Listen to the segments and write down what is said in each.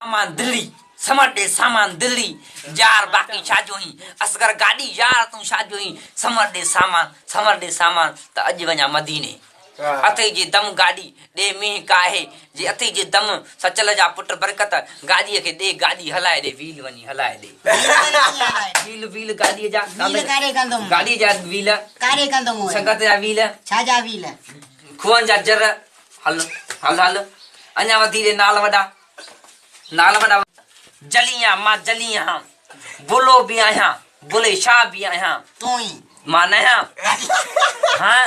سامان دلي سمر ڏي سامان دلي يار باقي ڇا جو هين اصغر گاڏي يار تون ڇا جو هين سمر ڏي سامان سمر ڏي سامان ته اڄ وڃان مديني اٿئي جي دم گاڏي ڏي مينهن ڪاهي جي اٿئي جي دم سچل جا پٽ برڪت گاڏيء کي ڏي گاڏي هلائي ڏي ويل وڃي هلائي ڏي ويل ويل گاڏيء جا گاڏيء جا ويل سنگت جا ويل کوهن جا جر هل هل هل اڃا وڌي ڏي نال وڏا نال وڏا جلي آهيان مان جلي آهيان بلو به آهيان بلي شاهه به آهيان تون ئي مان نه آهيان ها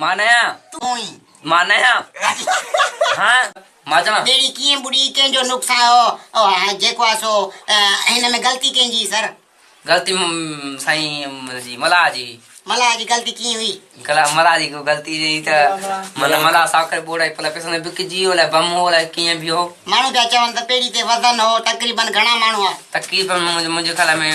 مان نه آهيان تون ئي مان نه آهيان ها مان چوان ٻيڙي ڪيئن ٻڏي ڪنهن جو نقصان هو جيڪو آهي سو هن ۾ غلطي ڪنهن جي سر غلطي سائين جي ملاح جي. ملاح جي غلطي ڪيئن هئي؟ ملاح جي غلطي هئي ته معنيٰ ملاح ساکر ٻوڙائي پلا پئسن ۾ وڪجي ويو الائي بم هو الائي ڪيئن به هو. ماڻهو پيا چون ته ٻيڙي تي وزن هو تقريبن گهڻا ماڻهو هئا؟ تقريبن منهنجي خيال ۾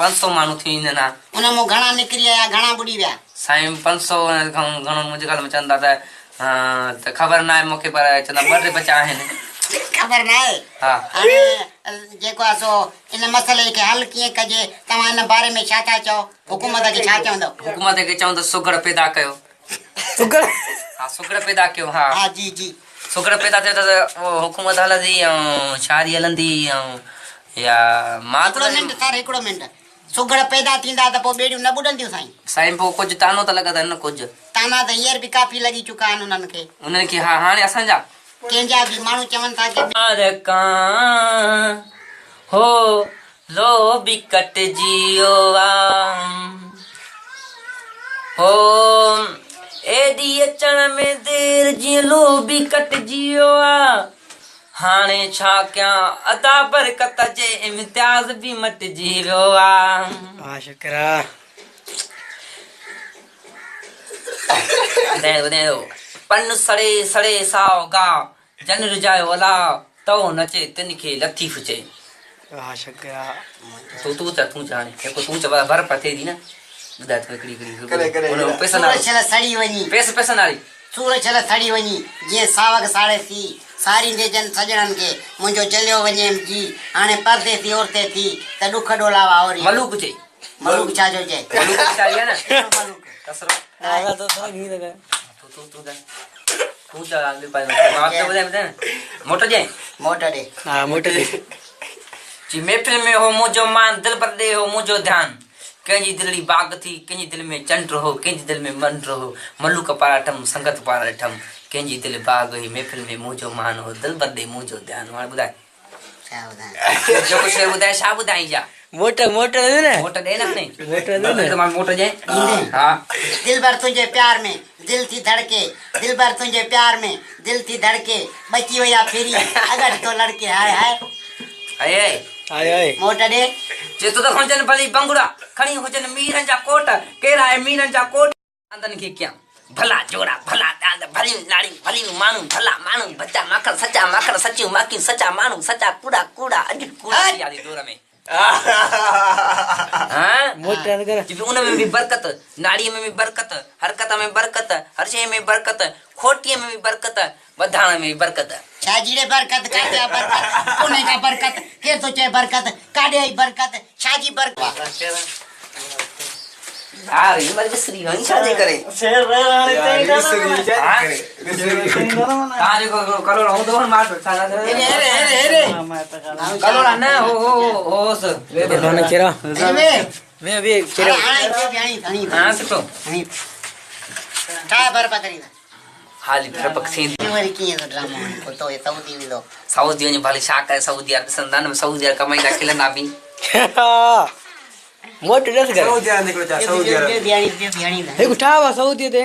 500 ماڻهو ٿي ويندن ها. ان مون گهڻا نڪري آيا گهڻا ٻڏي ويا؟ سائين 500 کان گهڻو منهنجي خيال ۾ چون ٿا ته خبر ناهي مون کي پر چون ٿا ٻه ٽي بچا آهن. خبر ناهي؟ ها. هاڻي جيڪو آهي سو ان مسئلي کي حل ڪيئن ڪجي؟ توهان ان باري ۾ ڇا ٿا چئو؟ حڪومت کي ڇا چوندؤ؟ حڪومت کي چئون ته سگهڙ پيدا ڪيو. سگهڙ؟ ها سگهڙ پيدا ڪيو ها. ها جي جي. سگهڙ پيدا ٿيو ته حڪومت هلندي ۽ شاعري هلندي ۽ يا مان ته. هڪڙو منٽ سر هڪڙو منٽ. سگهڙ پيدا ٿيندا ته پوء ٻيڙيون نه ٻڏنديون سائين؟ سائين پوء ڪجهه طعنو ته لڳندن نه ڪجهه. طعنا ته هينئر به ڪافي لڳي چڪا آهن انهن کي. انهن کي ها هاڻي اسان جا. ڪنهن جا به ماڻهو چون ٿا ڪي. ڪان هو لو به ڪٽجي ويو آ هو ايڏي اچڻ ۾ دير جيئن لو به ڪٽجي ويو آ هاڻي ڇا ڪيان ادا برڪت جي امتياز به مٽجي ويو آ. واھ شڪر آ. پن سڙي سڙي سائو گاء، جن رجايو الله، تو نچي تن کي لطيف چئي. واھ شڪر آ. تون تون چئه تون چئه هاڻي هڪ تون چئه ڀر پئي ٿئي ٿي نه ٻڌاء تون هڪڙي هڪڙي هن پئسن وارو سورج سڙي وڃي پئس پئسن واري. سورج سڙي وڃي جيئن ساوڪ ساڙي ٿي ساريندي جن سڄڻن کي منهنجو جليو وڃيم جي هاڻي پرديسي اورتي ٿي ته ڏک ڏولاوا اوري. ملوڪ چئي. ملوڪ ڇا جو چئي؟ ملوڪ ويچاري آهي نه. ڪهڙو ملوڪ؟ ڪسرو. آغا تو ٿورا گهي لگا. تون تون تون تون چا آگي پائي مان ته ٻڌائي ٻڌائي موٽ ڏي. موٽ ڏي. ها موٽ ڏي. جي محفل ۾ هو منهنجو مان دلبر ڏي هو منهنجو ڌيان ڪنهن جي دلڙي باغ ٿي ڪنهن جي دل ۾ چنڊ هو ڪنهن جي دل ۾ منڊ هو ملوڪ پارا ڏٺم سنگت پارا ڏٺم ڪنهن جي دل باغ هئي محفل ۾ منهنجو مان هو دلبر ڏي منهنجو ڌيان هاڻي ٻڌائي. ڇا ٻڌايان. جيڪو شعر ٻڌائي ڇا ٻڌائين جا. موٽ موٽ ڏي نه. موٽ ڏي نه هاڻي. موٽ ڏي نه. ته مان موٽ ڏين. ها. دلبر تنهنجي پيار ۾ دل ٿي ڌڙڪي دلبر تنهنجي پيار ۾ دل ٿي ڌڙڪي ٻچي وئي آ ڦري اڳٺ ٿو لڙڪي high high. High high. High high. موٽ ڏي. چي تو ته هجن ڀلي بنگڙا کڻي هجن ميرن جا ڪوٽ ڪير آهي ميرن جا ڪوٽ. ڏاندن کي ڪيان ڀلا جوڙا ڀلا ڏاند ڀليون لاڙيون ڀليون ماڻهو ڀلا ماڻهو ڀچا ماکڻ سچا ماکڻ سچيون ماکيون سچا ماڻهو سچا ڪوڙا ڪوڙا اڄ ڪوڙا ٿي ويا دور ۾ ان ۾ به برڪت ناڙيء ۾ به برڪت حرڪت ۾ برڪت هر شيء ۾ برڪت کوٽيء ۾ به برڪت وڌائڻ ۾ به برڪت. ڇا جهڙي برڪت ڪاٿي آ برڪت ڪونهي ڪا برڪت ڪير ٿو چئي برڪت ڪاڏي آئي برڪت ڇا جي برڪت. يار هي وري وسري ويو ڇا جي ڪري. تان جيڪو ڪلوڙا هوندو هو مان ڪلوڙا نه هو هو هوس. وي وي چيرا. ها سٺو. ڇا برڪت ڪري. حالي ڦرپڪ ٿيندي. هي وري ڪيئن ٿو ڊرامو هڻي پوء تو هي سعودي ويندو. سعودي وڃي ڀلي ڇا ڪري سعودي وارا ڏسندا نه سعودي وارا ڪمائيندا کلندا به. موٽ ڏس گهر. سعودي وارا نڪرو چا سعودي وارا. هڪ ٺاهه وا سعودي تي.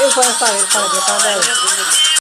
عرفان عرفان عرفان